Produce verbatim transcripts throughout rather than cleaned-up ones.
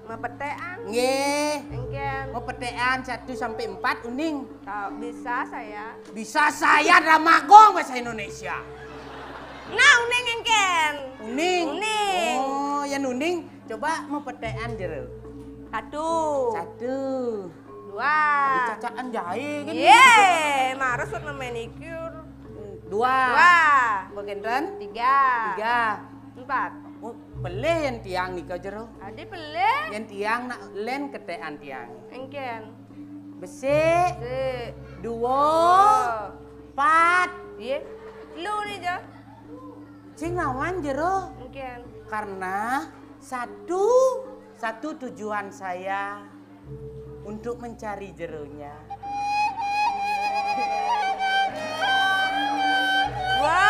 Mepetekan. Nggih. Engken. Mepetekan satu sampai empat uning. Tahu, bisa saya. Bisa saya dah magong bahasa Indonesia. Nah, uning engken. Uning? Uning. Oh, yan uning. Coba mepetekan jero. Satu. Satu. Dua. Dicacakan jahe kan? Ye, marah suat memanicure. Dua. Dua. Bagian tiga. Tiga. Empat. Oh, pelih yan tiang nika jero. Adi pelih. Yan tiang nak len ketekan tiang. Engken. Besik. Besik. Dua. Dua. Empat. Ye. Lu ni je. Sing lawan jero. Engken. Karena satu, satu tujuan saya untuk mencari jeronya. Dua.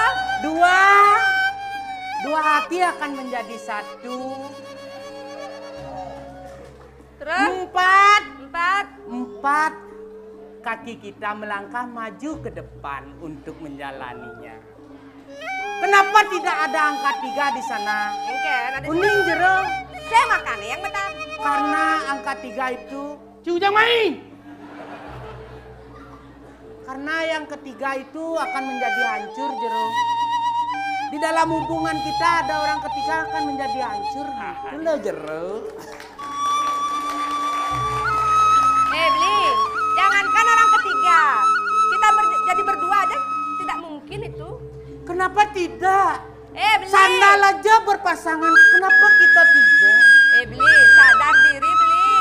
Dua. Dua hati akan menjadi satu. Terus? Empat. Empat. Empat. Kaki kita melangkah maju ke depan untuk menjalaninya. Kenapa tidak ada angka tiga di sana? Engken, ada. Uning jero. Saya makan yang betul. Karena angka tiga itu. Ci Ujang mai. Karena yang ketiga itu akan menjadi hancur, jero. Di dalam hubungan kita ada orang ketiga akan menjadi hancur, gitu loh, jero. Eh, Bli, jangankan orang ketiga, kita ber- jadi berdua aja tidak mungkin itu. Kenapa tidak? Eh, Beli. Sandal aja berpasangan, kenapa kita tiga? Eh, Beli, sadar diri, Beli.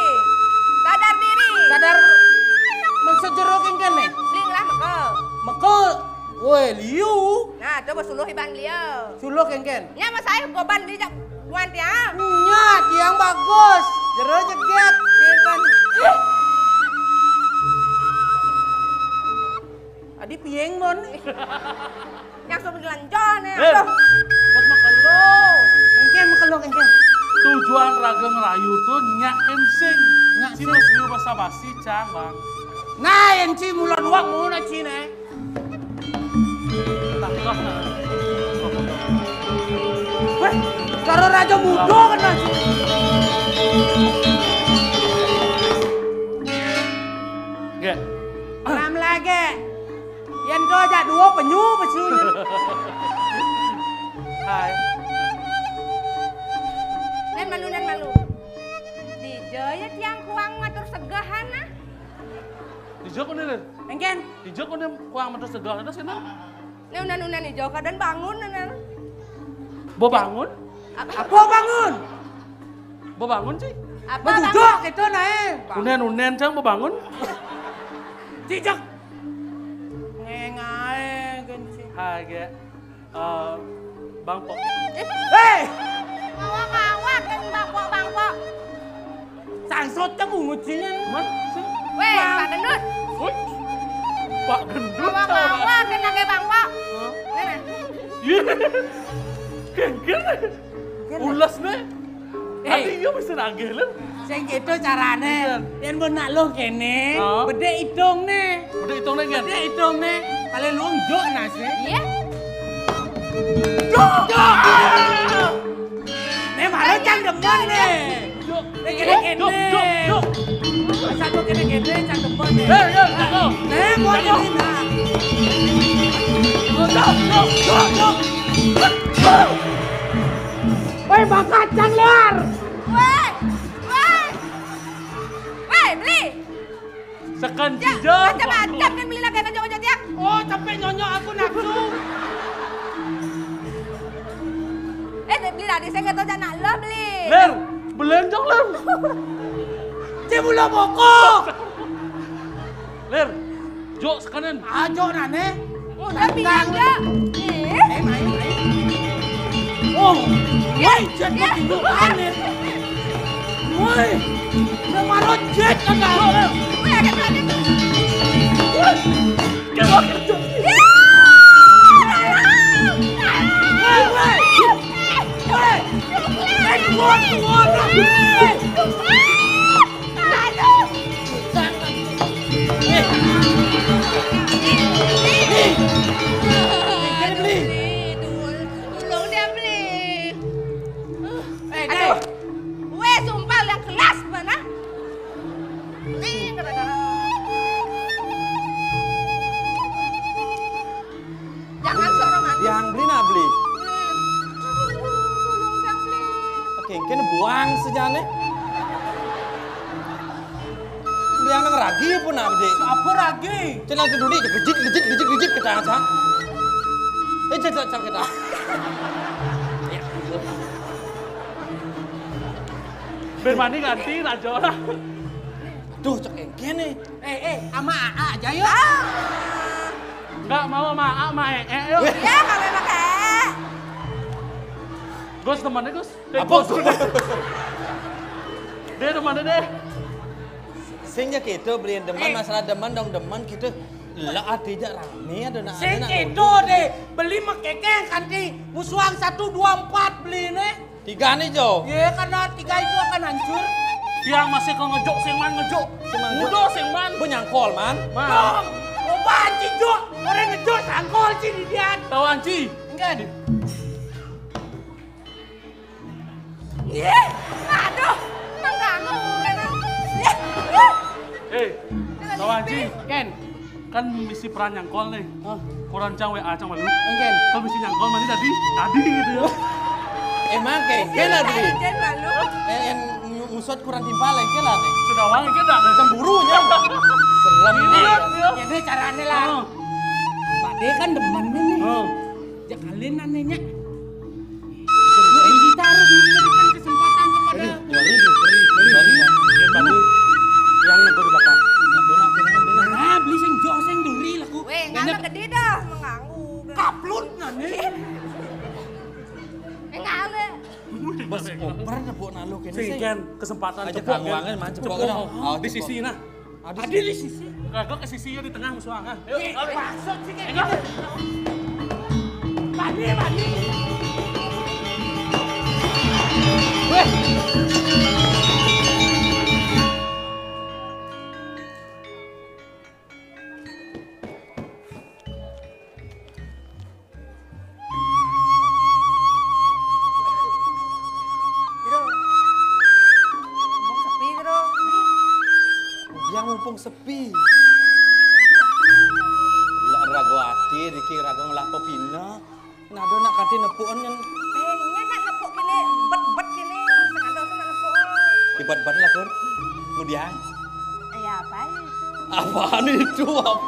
Sadar diri. Sadar maksud jero kengken nih? Beli ngelah meko. Meko. Woi, liu. Nah, coba suluh iban beliau. Suluh kengken. Nya mas saya goban beli jak buan tiang. Nya, tiang bagus. Jero jeget. Kengken. Adi pieng mon. Yang suruh jalan-jalan ya. Eh, aduh. Bos makelo. Engken makelo, engken. Tujuan raga ngerayu tuh nyak kensing. Nyak sing. Bos liu basa-basi, Cang, Bang. Nah, yang ci mula dua mau na ci ne. Tapi kok. Weh, karo raja muda kan na ci. Nggih. Lam lagi. Yen to jak duo penyu pesu. Hai. Nen malu, nen malu. Dija ya tiang kuang matur segahan ah. Dija kok nen? Engken. Dija kok nen kuang matur segahan terus kena? Nen unan-unan ijo kadan bangun nen. Bo bangun? Apa? Apa bangun? Bebangun, Ci. Apa, Bang? Beduduk itu nae. Unen-unen, Cang, bebangun. Cicak. Ngengae, genci. Hai, ge. Eh, Bang Pok. Eh. Hei! Ngawak-ngawak, kan Bang Pok, Bang Pok. Sangsot kamu ngucinya. Man, sih. Weh, Pak Gendut. Woi. Pak Gendut. Ngawak-ngawak, kan nage Bang Pok. Hah? Mana? Iya. Gengger. Ules ne. Eh. Ati iya bisa nagih lho. Sing gitu carane. Iya. Yen mun nak luh kene, oh, bedhe itung ne. Bedhe itung ne, Gen? Bedhe itung ne. Kale luh njuk nase. Iya. Juk. Juk. Ne mare cang demen ne. Juk. Ne kene kene. Juk, juk, juk. Satu kene kene cang demen ne. Eh, ya, ya, ya. Ne mau ini nah. Juk, juk, juk, juk. Woi, Bang Kacang, Lor. Woi, woi. Woi, beli. Sekan ya, cijang. Macam-macam kan beli lagi ngejok-ngejok tiang. Oh, sampai nyonyok aku nafsu. Eh, beli tadi saya nggak tahu anak lo beli. Ler, belenjong, Ler. Cek mula bokok. Ler, jok sekanan. Ah, jok nane. Oh, tapi tantang. Iya, Kak. Eh. Eh, main, main. Oh, woi, jet ya. Makin lu aneh. Woi, udah marot jet kan dah. Woi, ada tadi. Woi, coba kerja. Ya, woi, woi. Woi, eh, keluar, keluar. Woi. Aduh. Aduh, beli. Tulung dia beli. Eh, aduh. Weh, sumpah yang kelas Bang sejane. Beli anak ragi apa nak, Dek? Apa ragi? Cina tu duduk je, gejit, gejit, gejit, gejit, kita aja. Eh, cek, cek, cek, kita. Ben mani ganti, Rajo. Aduh, cek engke nih. Eh, eh, sama A A aja yuk. Enggak mau sama A A, sama E E yuk. Weh. Ya, kalau pakai. Gus, temannya Gus. Apa Gus? Dia temannya deh. Sing ya gitu, beli demen, eh, masalah demen dong, demen gitu. Lah, ati jak rame ada nak. Sing ada nak gitu deh. Beli makekeng kanti. Musuang satu, dua, empat beli nih. Tiga nih, Jo. Ya, karena tiga itu akan hancur. Tiang masih ke ngejok, sing man ngejok. Sing man ngejok. Mudo, sing man. Bu nyangkol, man. Man. Dong, coba anci, Jo. Orang ngejok, sangkol, Ci, di dia. Tahu anci? Enggak. Ih, aduh, mengganggu kan. Ih, ih. Eh, tahu anci? Ken. Kan misi peran nyangkol nih. Hah? Kurang cang W A cang malu. Engken. Kalau misi nyangkol mani tadi, tadi gitu ya. Emang kayak gila deh. Ken malu. Eh, yang ngu-, ngusut kurang timpal ya, gila deh. Sudah wang, gila deh. Cemburunya. Serem. Iya, iya. Ini caranya lah. Oh. Pak D kan demen nih. Oh. Ya kalian anehnya. Jadi kita harus memberikan kesempatan kepada. Aduh, dua ribu, dua ribu, dua ribu. Yang mana? Yang negor di belakang. Nah, beli sing jok, sing duri laku. Weh, ngana gede dah, mengganggu. Kaplut nane. Eh, ngale. Bos oper nepuk nalu kene sih. Sing, Ken, kesempatan. Aja cepok, Ken. Kangwangan, man, cepok, cepok. Ken. Oh, di sisi, nah. Adi, adi di sisi. Kagak ke sisi ya di tengah musuh angah. Yuk, maksud sih kayak gitu. Mandi, mandi. Weh. Bro. Mumpung sepi, Bro. Yang mumpung sepi. Lah rago ati, Riki rago ngelah pepina. Nado nak kanti nepukan kan. Eh, ini nak nepuk kini, bet-bet kini, sengaja sama nepuk. Ibat-bat lah, Kun. Kemudian. Ya, apa itu? Apaan itu? Ap-,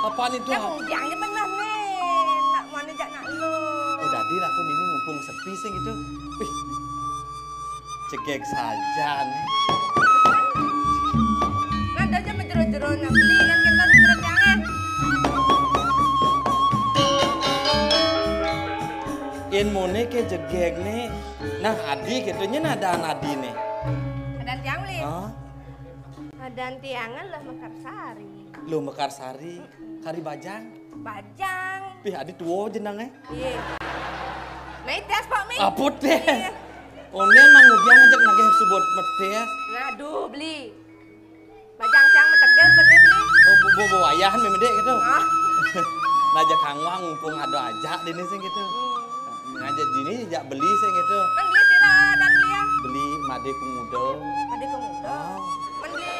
apaan itu? Ya, kemudiannya benar nih. Nak mana jak nak lu. Oh, jadi lah, Kun, ini mumpung sepi sih gitu. Wih, cegek saja nih. Nah, ada aja menjero-jero nak beli kan kita menjero jangan. In mone ke jegek nih. Nah, adi gitu nya nadaan adi nih. Nadaan tiang beli. Hah? Nadaan tiangan lah Mekarsari. Lo Mekarsari, Kari Bajang. Bajang. Pih, adi tuo jenang eh. Iya. Nah, tes Pak Mi. Apa tes? Iya. Onen man ngudiang ajak nagih subot metes. Ngaduh, beli. Bajang tiang metegel bener beli. Oh, bu, bu, bu wayahan memedek gitu. Ah. Nah, ajak kangwang mumpung ada ajak dini sing gitu. Hmm. Ngajak dini jak beli sing gitu. Kan beli sira dan beli ya. Beli made kumudo. Made kumudo. Oh. Kan beli.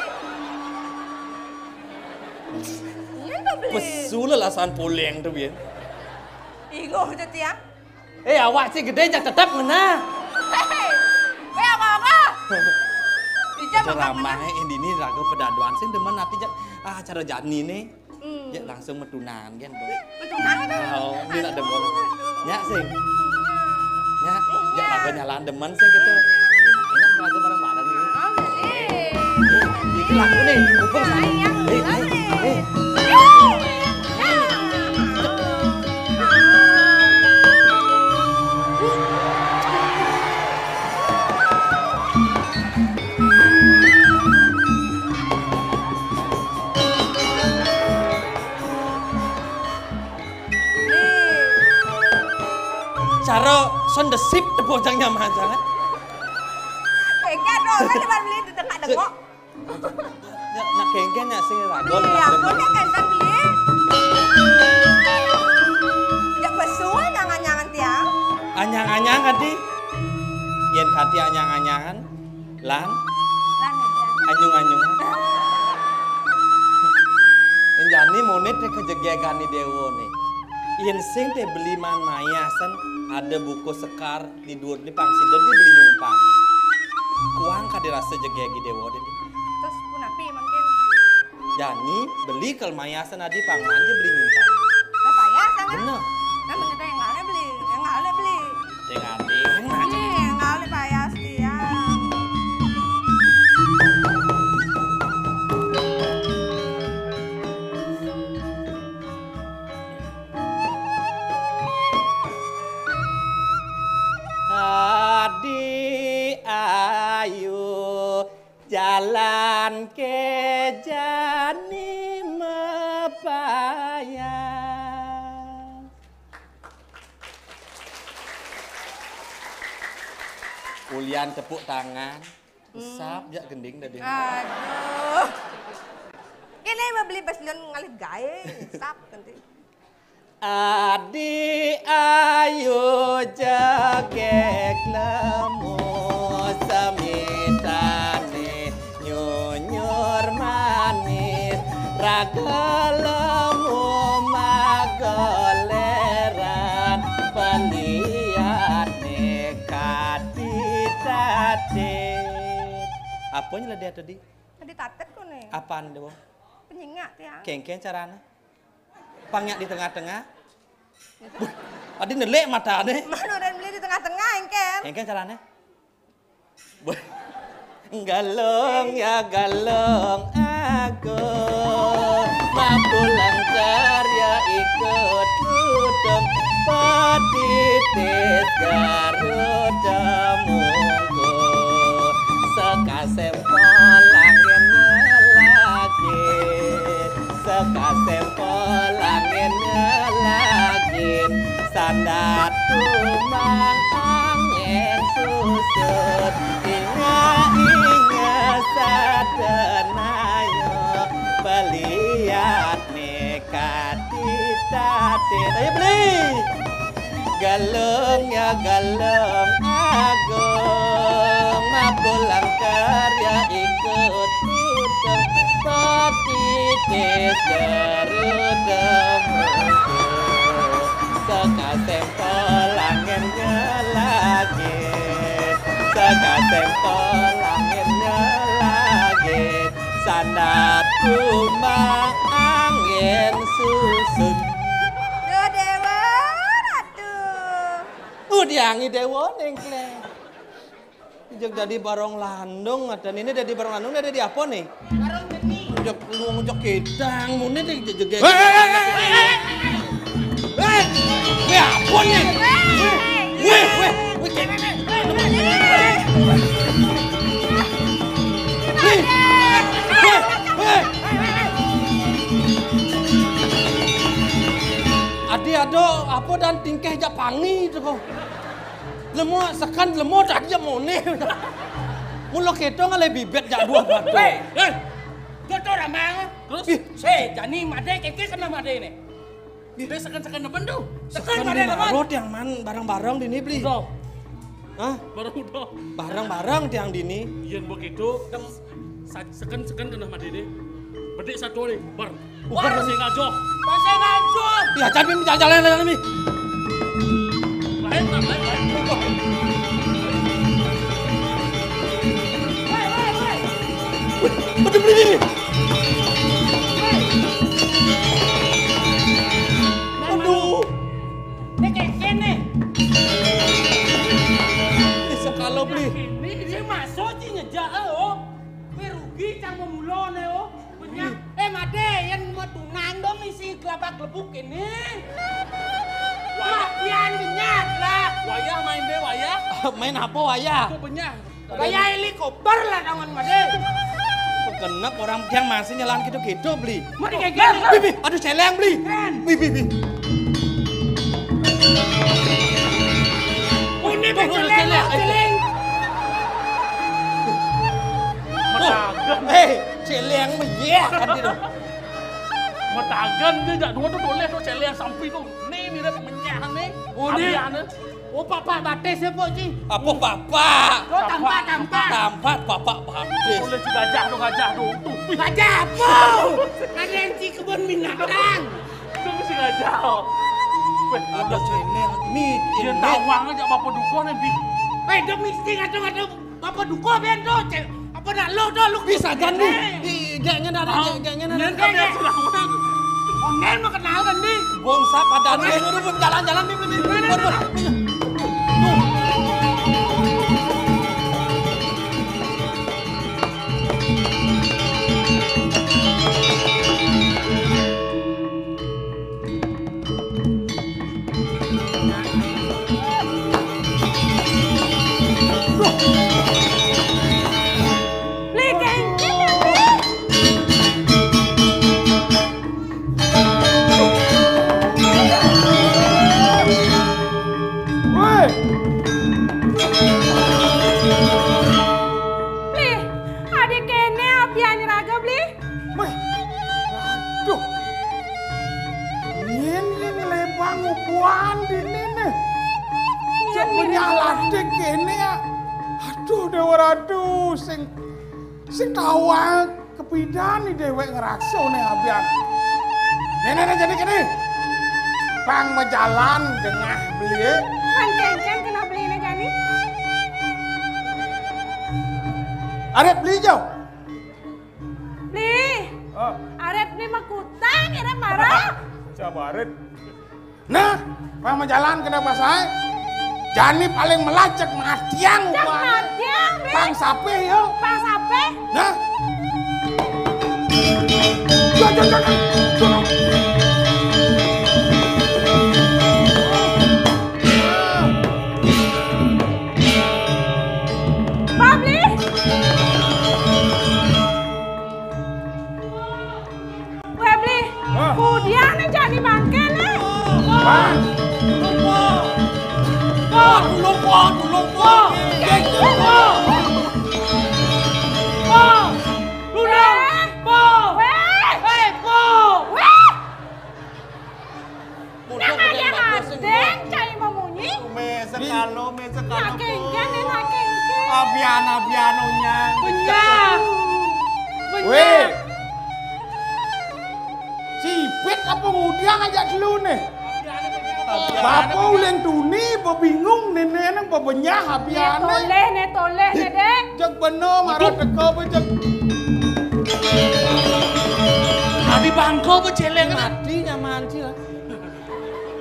Iya tuh beli. Pesu lelasan poleng tuh, Bien. Ingoh tuh tiang. Eh, awak sih gede jak tetep ngena. Hei, weh, apa-apa? Ija makan ramah, eh, ini nih raga pedadoan sih demen ati jak, ah, cara jani nih. Hmm. Jak langsung metunan kan. Metunan kan? Oh, ini nak demen. Nyak sih. Nyak, jak raga nyalan demen sih gitu. Enak raga bareng-bareng ini. Oh, iya. Iki laku nih, mumpung sama. Eh, eh, eh. Cara sondesip tepuk jang nyaman sangat. Tega dong, kan cuma beli di tengah dengok. Ya, nak kengken ya sing ragon. Iya, aku nak kenten beli. Ya besul anyangan-anyangan tiang. Anyang-anyang kati. Yen kati anyang-anyangan. Lan. Lan ya, tiang. Anyung-anyung. Yen jani monit te kejegegani dewa ne. Yen sing te beli man mayasen ada buku sekar. Tidur di pang sida di beli nyumpang. Kuang kadi rasa jegég I Déwa dadi. Terus punapi mangkin? Jani beli kal mayasan adi pang manja beli nyumpang. Nah, payas sangat. Bener. Nah, bener yang ngalih beli, yang ngalih beli. Yang ngalih, yang ngalih. Ih, yang ngalih payas tiang. Adi ayu jalan ke jani mapayas. Ulian tepuk tangan. Sap jak gending tadi. Aduh. Ini mau beli bas lion ngalih gaé, sap nanti. Adi ayu jegég lemu semitane nyunyur manis raga lemu magoleran peliane kadi tatit. Apa nyelediat tadi? Tadi tatet kok nih. Apaan, Dewa? Penyingak tiang. Kéngkén carané. Pang nyak di tengah-tengah. Buh, adi nelik matané. Mana orang beli di tengah-tengah, engkén? Kéngkén carané. Buh. Galung ya galung aku. Mapulang karya ikut lutung. Patitis garuda mungku. Sekasempol angin lagi. Sekasempol angin ngelagit, sandat tumang angin susut. Inga-inga sadenayo, beliat nekat di tatit. Ayo beli. Galung ya galung agung, mapulang karya ikut putung, patitis garuda musuh. Sekasempol angin ngelagit, sekasempol angin ngelagit, sandat tumang angin susut. Duh, Dewa Ratu. Udiangi Dewa nengkleng. Jek dadi barong landung, ada ini dadi barong landung, dadi apa nih? Barong geni. Jek lu ngejek kidang, muni deh jegeg. Hei, hei, hei, hei, hei. Hei, hei, apa nih? Hei, hei, hei, hei. Hei, hei, hei. Adi ado apa dan tingkah jak pangi tu kok. Lemo sekan lemo tak aja mone. Mula kita ngalai bibit jak dua batu. Hei, hei. Joto ramang. Terus? Ih. Hei, jani made keke kena made nih. Ih. Dia sekan-sekan depan tu. Sekan made depan. Rot yang man bareng-bareng di ni beli. Udah. Hah? Bareng udah. Bareng-bareng tiang di ni. Yen begitu, dem sa-, sekan-sekan kena made deh. Bedik satu ni, bar. Ubar. Wah, sengaja. Sengaja. Ya, tapi minta jalan-jalan ni. Lain, lain, lain. Woi, woi, woi. Wih, betul beli ni. Aduh. Ni keke ni. Ni sekalo beli. Ni, ni masuk je nyejak, oh. Wih, rugi cang memula ni, oh. Benyah. Eh, made, yen mau tunang dong isi kelapa kelebuk ini. Wah, pian benyah lah. Wayah main deh, wayah. Main apa wayah? Itu benyah. Wayah helikopter lah tangan made. Genep orang tiang masih nyelan gitu-gitu beli. Mau digeger. Bi, bi, aduh celeng beli. Keren. Bi, bi, bi. Ini tuh, tuh, celeng, celeng. Celeng. Tuh, eh, celeng meyeh kan gitu. Metagan dia jak dua tu boleh tu celeng sampai tu. Ni mirip menyah ni. Oh, ni. Abian ni. Oh, bapak batis ya, Pak Ji? Apa bapak? Oh, tampak, tampak. Tampak bapak batis. Boleh si gajah tu, gajah tu. Tu. Gajah apa? Ada yang si kebun binatang. Tu si gajah. Weh, ada sini. Ni, dia ini. Tawang aja bapa duka ni, Bi. Eh, dia mesti kata-kata Apa duka ben to, cek. Apa nak lo to, lu. Bisa kan, Di? Eh. Di, gak ngene, ada, gak, gak ngene, ada. Ngene, ngene. Onen mah kenal kan, Di? Bangsa pada ngene, udah jalan-jalan, Di, Di, Di. Ngene, ngene. Tuh. Beli kengkeng, Beli. Woi. Beli, adi kene abian raga, Beli. Weh, aduh. Ini ngelebang ubuan dini nih. Cek punya latih kene ya. Aduh, Dewa Ratu, sing, sing tawang kepidan nih dewek ngerakso nih abian. Nih, nih, nih, jadi gini. Pang majalan dengah beli. Pang kengkeng kena beli nih, Jani. Aret beli jauh. Beli. Oh. Aret ni makutang, ira marah. Siapa Aret? Nah, pang majalan kena pasai. Jani paling melacak matiang. Cak umpama. Matiang, Beli. Pang sape, yo. Pang sape? Nah. Jangan, jangan, jangan. Beli. Weh, Bli. Hah? Kudian nih jadi bangke nih. Hah? Tulung, Po. Po, tulung, Po, tulung, Po. Gek, Po. Po. Tulung, Po. Weh. Hei, Po. Weh. Nah, kaya hadeng, cai mamunyi. Mé sekalo, mé sekalo. Nak kengken, nak kengken. Abian, abian, onyang. Benyah. Benyah. Wéh. Sipit apa ngudiang ajak telu né? Bapa uleng tuni, bebingung, néné nang bebenyah abiané. Né toleh, né toleh, né, Dék. Jek beno, marah teka, bejek. Adi bangko, becéléng. Mati nyaman, Cil.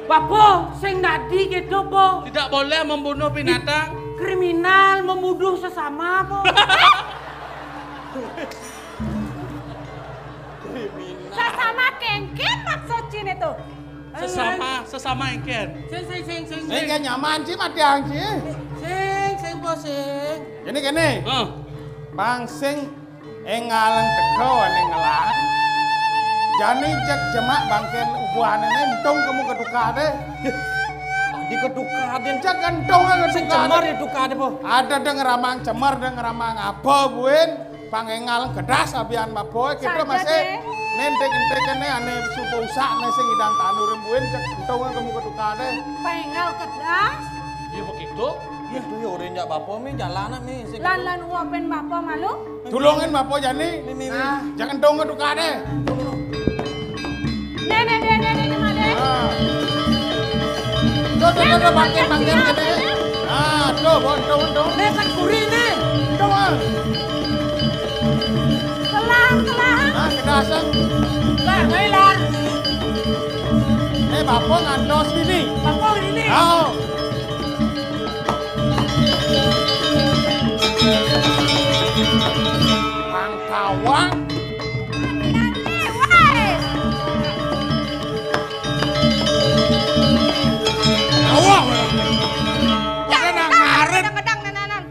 Bapa, sing nadi kéto, Po? Tidak boleh membunuh binatang. Kriminal, memuduh sesama, Po. Sesama kéngkén maksud Cine to. Sesama, sesama éngkén. Sing, sing, sing, sing, sing. Éngkén nyaman, Ci, mati ang, Ci. Sing, sing, Po, sing. Kéné, kéné. Hah. Pang sing Énggal teka ané ngelah. Jani jek jemak bangkén ubuané né, entung kemu ketuka dé. Adi ketuka dé. Jek entung ketuka dé. Sing cemar ya tuka dé, Po. Ada dé ngeramang cemar, dé ngeramang apa, buin. Pang énggal kedas abian Bapa, kéto masih nénték-nénték kéné ané suba usak né sing idang tandur buin, jek entung kemu ketuka dé. Pang énggal kedas? Iya begitu. Itu ya udah njak Bapa mi jalan mi sing. Lan, lan uapin Bapa malu. Tulungin Bapa jani. Mi, mi, mi. Nah, jangan dong tukar deh. Né, né, né, né, né, né, Madé. Ah. Tuh, tuh, tuh, tuh, bangkit, bangkit, bangkit. Ah, tuh, bon, tuh, tuh. Né, kan kuri né. Tuh, ah. Kelang, kelang. Ah, kedasan. Lah, baiklah. Eh, Bapa ngantos ini. Bapa ini. Oh. Mang Tawang. Tawang. Kada nak ngarit.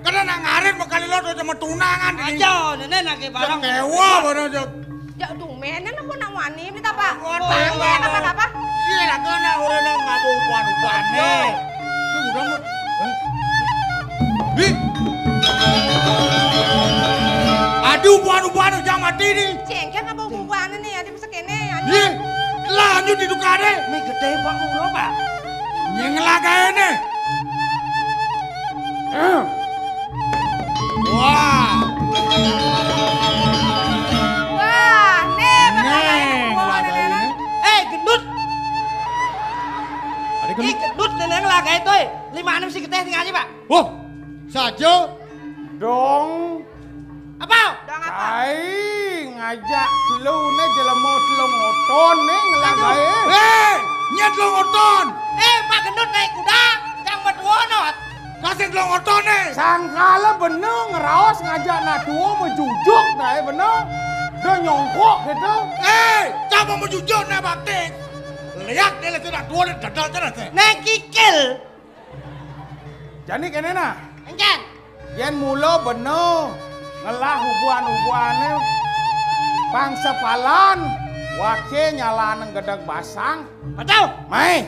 Kada nak ngarit bakal lo sama tunangan. Aja, nenek nake barang. Kewa barang. Jak duménan apa nak wani beli tapa? Wani, apa, apa, apa? Iya lah, kena orang nak ngabung uban-ubané. Lu udah lu. Hah? Ih. Aduh, uban-uban, jangan mati nih. Cengkeh ngabung ubané nih, ada bisa kéné, ada. Ih, lanjut di tukadé. Mi gedé, Pak, murah, Pak. Nyeng lagéné. Eh. Wah. Wah, né, Né, lagéné. Eh, gendut. Ada gendut. Ih, gendut, néné lagéné to, eh. Lima enam si getih tinggal aja, Pak. Wah, saja. Dong. Apa? Dong apa? Cai ngajak telu né jelema telung oton né ngelah gaé. Héi, nyén telung oton? Eh, Pak Gendut naik kuda, yang berdua not. Kasih telung oton né. Sangkala bener ngeraos ngajak nak tua mejujuk gaé bener. Dah nyongkok gitu. Eh, coba mejujuk nak bakti. Lihat dia lihat nak tua dia dadal terus. Naik kikil. Jani kéné nah. Encén. Yén mula bena ngelah ubuan-ubuané pangsepalan, waké nyalané gedeg basang. Betul. Mai.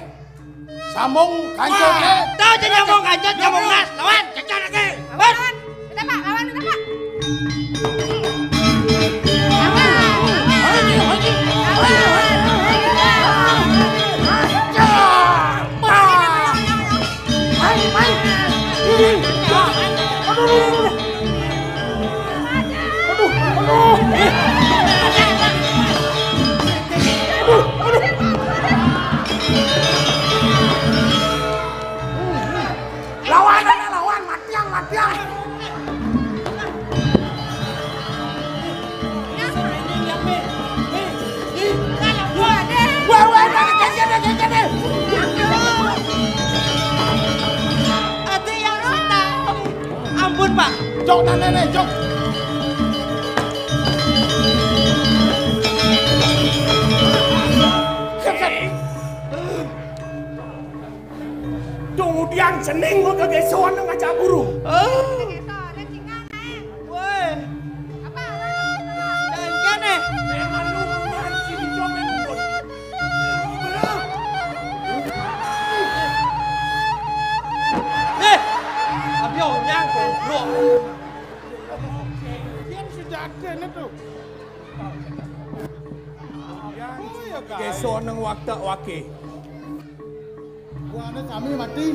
Sambung kancut. Wah, ké. Tahu aja nyambung kancut, nyambung nas. Lawan, cecah lagi. Lawan. Kita, Pak, lawan kita, Pak. Lawan, lawan, matiang, matiang. Wah, wah, wah, kéngkén deh, kéngkén deh. Ada yang tahu. Ampun, Pak. Jok, nah, nah, nah, jok. Sip, sip. Dong udiang cening gua kagésoan ngajak guru. Oh. Woi. Apa? Jangan eh. Memang lu bukan si Bijo Mengkun. Eh, abi onyang goblok. Dia sudah ada nih tuh. Oh, ya, guys. Kagésoan nang waktu waké. Ubuané sami mati.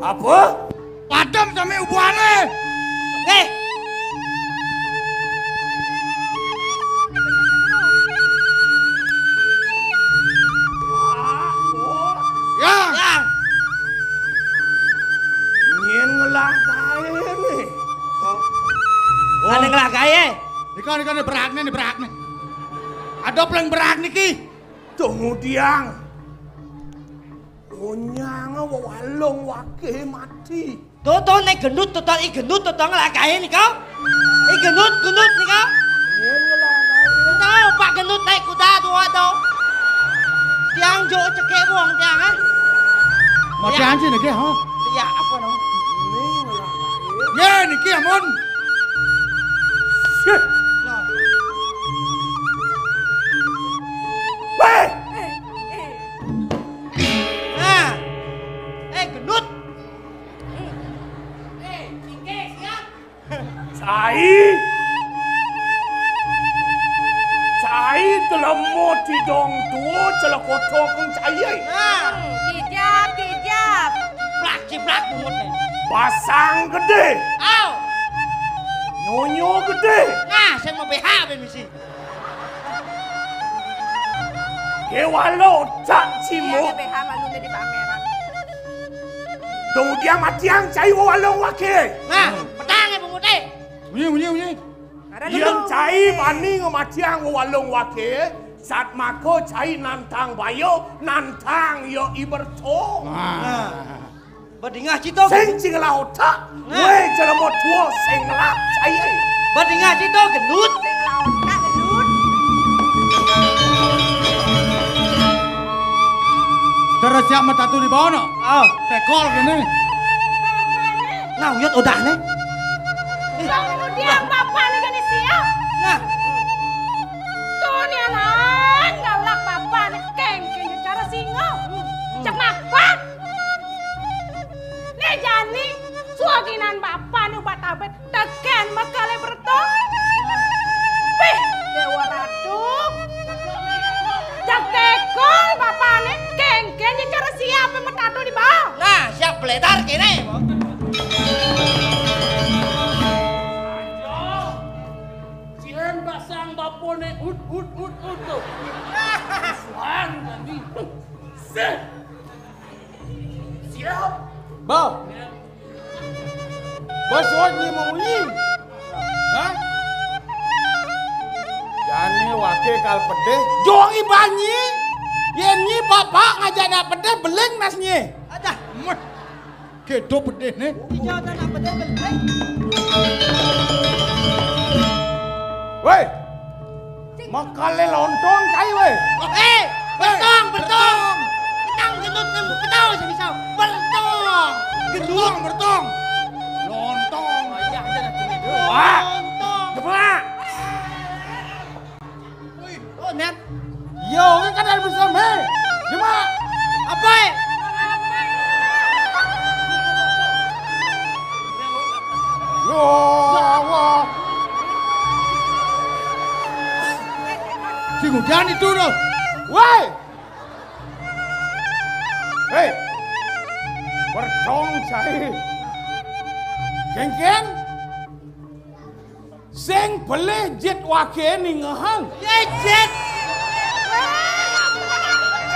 Apa? Padem sami ubuané. Eh. Ya. Ya. Nyén ngelah gaé né. Ané ngelah gaé. Nika, nika, né berakné, né berakné. Ada paling berak niki. Tunggu diang. Onyang wewalung waké mati. Tuh, tuh, né gendut, tuh, tuh, I Gendut, tuh, tuh, ngelah gaé nika. I Gendut, Gendut nika. Nyén ngelah gaé. Tuh, Pak Gendut naik kuda tuh, tuh. Tiang jok cekek buang tiang, ah. Mati anjing niki, ha? Iya, apa, no? Nyén niki, amun. Sih. Nah. Wéh! Nah. Eh, Gendut. Eh, Cingké, siap. Cai. Cai telemu tidong tua celekotokeng cai. Nah. Kijap, kijap. Plak, ciplak, bungut né. Basang gedé. Au. Nyonyo gedé. Nah, saya mau B H ben misi. Kéwala otak cimuk. Iya, B H malu di pameran. Dong dia matiang cai wewalung waké. Nah, petang ya bunguté. Bunyi, bunyi, bunyi. Yén cai bani ngamatiang wewalung waké, satmaka cai nantang baya, nantang ya iberto. Nah. Badingah cito. Sing cing ngelah otak. Nah. Wéh, jelema tua sing ngelah cai. Badingah cito, Gendut. Sing ngelah otak, Gendut. Terus siap metatu di bawah, no? Oh. Tekol gini. Nah, uyut udah nih. Bang, kemudian bapak nih gini siap. Nah. Tuh, nih, lah, galak bapak nih. Kéngkén cara singa. Cek mapan. Né jani, suaginan bapa né ubat abet, tekén makalih berto. Pih, Déwa Ratu. Jak tekol bapané, kéngkén cara siap metatu di bawah. Nah, siap beledar kéné. Sian basang bapané, ut, ut, ut, ut, tuh. Suan tadi. Sih. Siap. Ba. Ba suat ni mau ni. Hah? Jani wake kal pedih. Jongi banyi. Yen nyi bapak ngajak nak pedih, beling nas nyi. Adah, meh. Kedo pedih nih. Ija ada nak pedih, beling. Woi. Makale lontong cai, woi. Eh, bertong, bertong. Ketang gendut nemu ketawa semisal. Bertong. Gendut, bertong. Lontong. Ayah aja nak sini. Wah. Lontong. Coba. Wih, oh, net. Yo, kan ada bersama. Coba. Apa? Ya Allah. Si hujan itu loh. Woi. Hei. Bertong cai. Kengkeng. Sing pelih jit wake ningehang. Ye jit.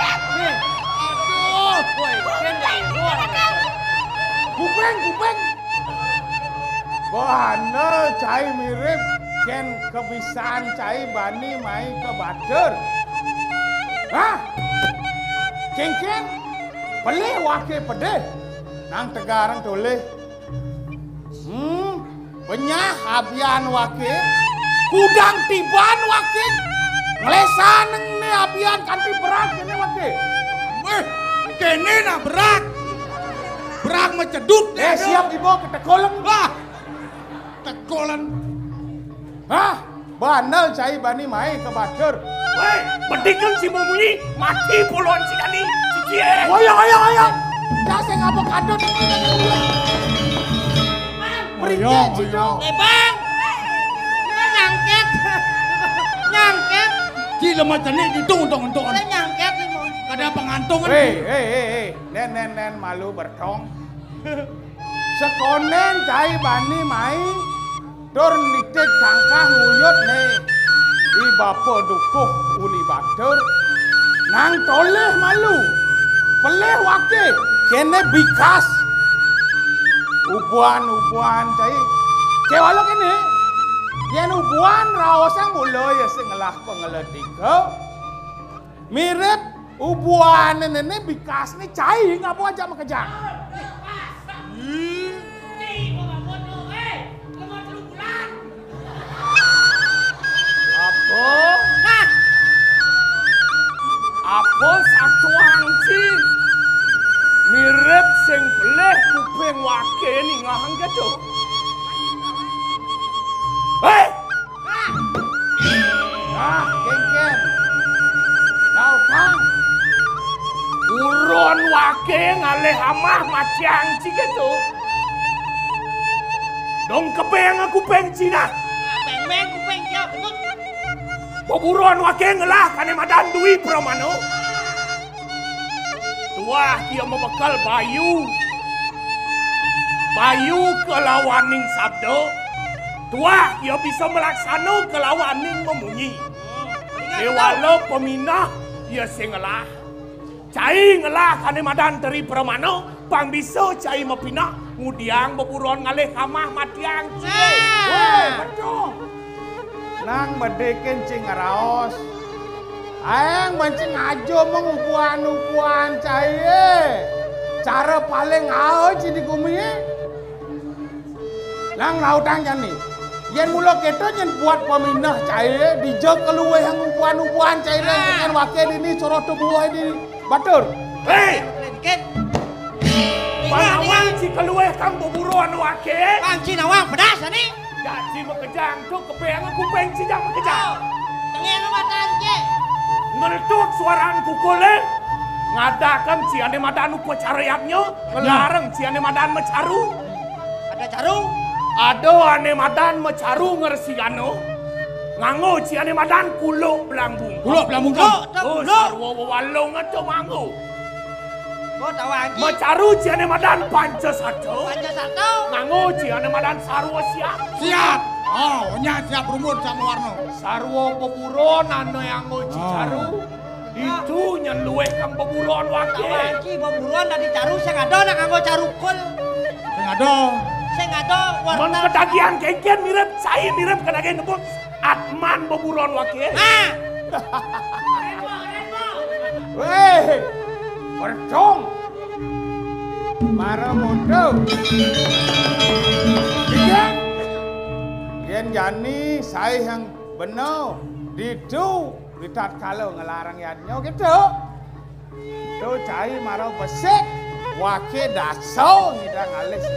Aduh, woi, kuping, kuping. Bana cai mirip ken kebisan cai bani mai ke batur. Hah? Kengkeng? Pelih wake pedih. Nang tegarang tolih. Hmm, benyah abian wake. Kudang tiban wake. Nglesan ne abian kanti berak kene wake. Weh, kene nak berak. Berak meceduk. Eh, siap dibawa ke tekolen. Wah. Tekolen. Hah? Bandel cai bani mai ke batur. Weh, bedikan si memunyi, mati pulon si kali. Cici, eh. Oyo, oyo, oyo. Dah saya ngapa kadut. Berikan, Cico. Eh, Bang. Nyangket. Nyangket. Ci lemah cenik ditung, untung, untung. Nyangket, Bang. Kada pengantungan. Hei, hei, hei, hei. Nen, nen, nen, malu bertong. Sekonen cai bani mai, tur nitik tangkah nguyut ne. I bapa dukuh uli batur. Nang tolih malu. Pelih wake. Kene bikas. Ubuan-ubuan cai. Kewala kene. Yen ubuan raosang mula ya sing ngelah pangeletika. Mirip ubuane nene bikasne cai ngapa aja makejang. Apa? Nah. Apa satuang ci? Mirip sing pelih kuping wake ningehang gitu. Hei! Ah, kengken. Dautang. Buron wake ngalih amah matiang ci gitu. Dong kepeng kuping Cina. Peng-peng kuping dia, betul. Beburon wake ngelah kane madan Dwi Pramana. Tuah ia mabekel bayu. Bayu kelawaning sabda. Tuah ia bisa malaksana kelawaning mamunyi. Kewala paminah ia sing ngelah. Cai ngelah kane madan Tri Pramana, pang bisa cai mapinah, ngudiang beburon ngalih kamah matiang ci. Weh, betul. Nang bedekin ci ngeraos. Aeng mancing aja meng ubuan-ubuan cai. Cara paling ae ci di gumi. Nang lautang jani. Yen mula keto yen buat paminah cai, dija kaluwihang ubuan-ubuan cai nang wake dini soroh tubuh di batur. Hei! Pangawang ci kaluwih kang beburon wake. Pang ci nawang pedas ani. Dadi makejang tu kepeng kuping ci jang makejang. Tengene matan ci. Ngeletuk suaran kukule. Ngadakan ci ane madan upacara yadnya, ngelarang ci ane madan macaru. Ada caru? Ada ane madan macaru ngresiki anu. Nganggo ci ane madan kuluk belambung. Kuluk belambung. Oh, sarwa wewalung aja manggo. Macaru ci ane madan panca sata. Panca sata. Nganggo ci ane madan sarwa siap. Siap. Oh, nya siap rumpun sama warna. Sarwa beburon ane nganggo ci caru. Itu nyen luwih kang beburon wake. Iki beburon dadi caru sing ada nak nganggo caru kul. Sing ada. Sing ada warta. Mun kadagihan kéngkén mirip, saé mirip kadagihan nebus Atman beburon waké. Ah. Wéh, percong. Mara monto. Yén, yén jani saé yang bener, ditu, ditatkala ngelarang yadnya gitu. Tu cai mara besik, waké dasa ngidang alis.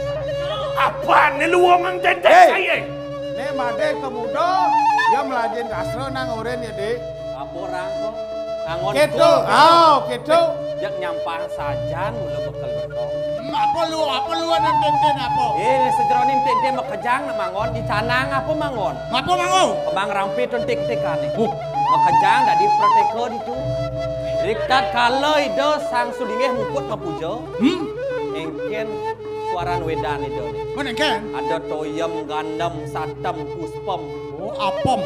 Apané luungang ténténg saé? Né madé ka muda, ya melajin sastra nang orén ya, Dik. Apa orang kok? Angon kéto, kul, kéto. Ah, kéto. Jak nyampah sajan mula bekel betok. Hmm, apa lu, apa lu nang ténténg apa? Eh, né sajeroning ténténg makejang nak mangon, dicanang apa mangon? Apa mangon? Kembang rampi tu tik-tik ané. Huh. Makejang dadi prateka ditu. Riktat kala Ida Sang Sulinggih muput mapuja. Hmm. Éngkén suaran wédan Ida né. Mana éngkén? Ada toyem, gandem, satem, puspem. Oh, apem.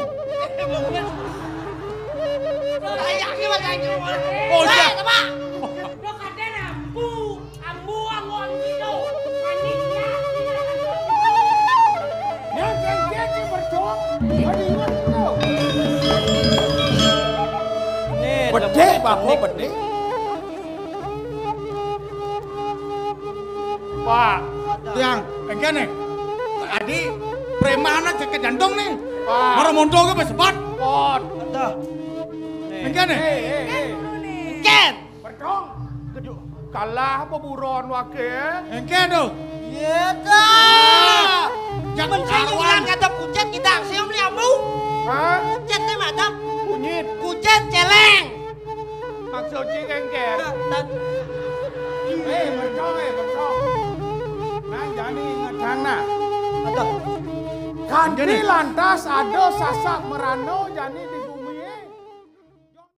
Ayahnya bahasa Inggris. Oh, iya. Eh, apa? Udah kadang ambu, ambu angon gitu. Manisnya. Yang kengkeng sih berjuang. Badi ingat itu. Nih, bedé, Bapa, bedé. Pak. Tiang, éngkén né. Adi, préman aja ke jantung né. Pak. Mara monto ke sebat. Pot. Ada. Éngkén né. Hei, hei, hei. Éngkén. Berjuang. Kalah beburon waké. Éngkén to. Iya, dah. Jangan karuan. Kata pucet kita aksi beli ambu. Hah? Pucet né mata. Kunyit. Kucet céléng. Maksud cing éngkén. Hei, berjuang, hei, berjuang. Nah, jani inget nah. Ada. Kanti lantas ada Sasak Merana jani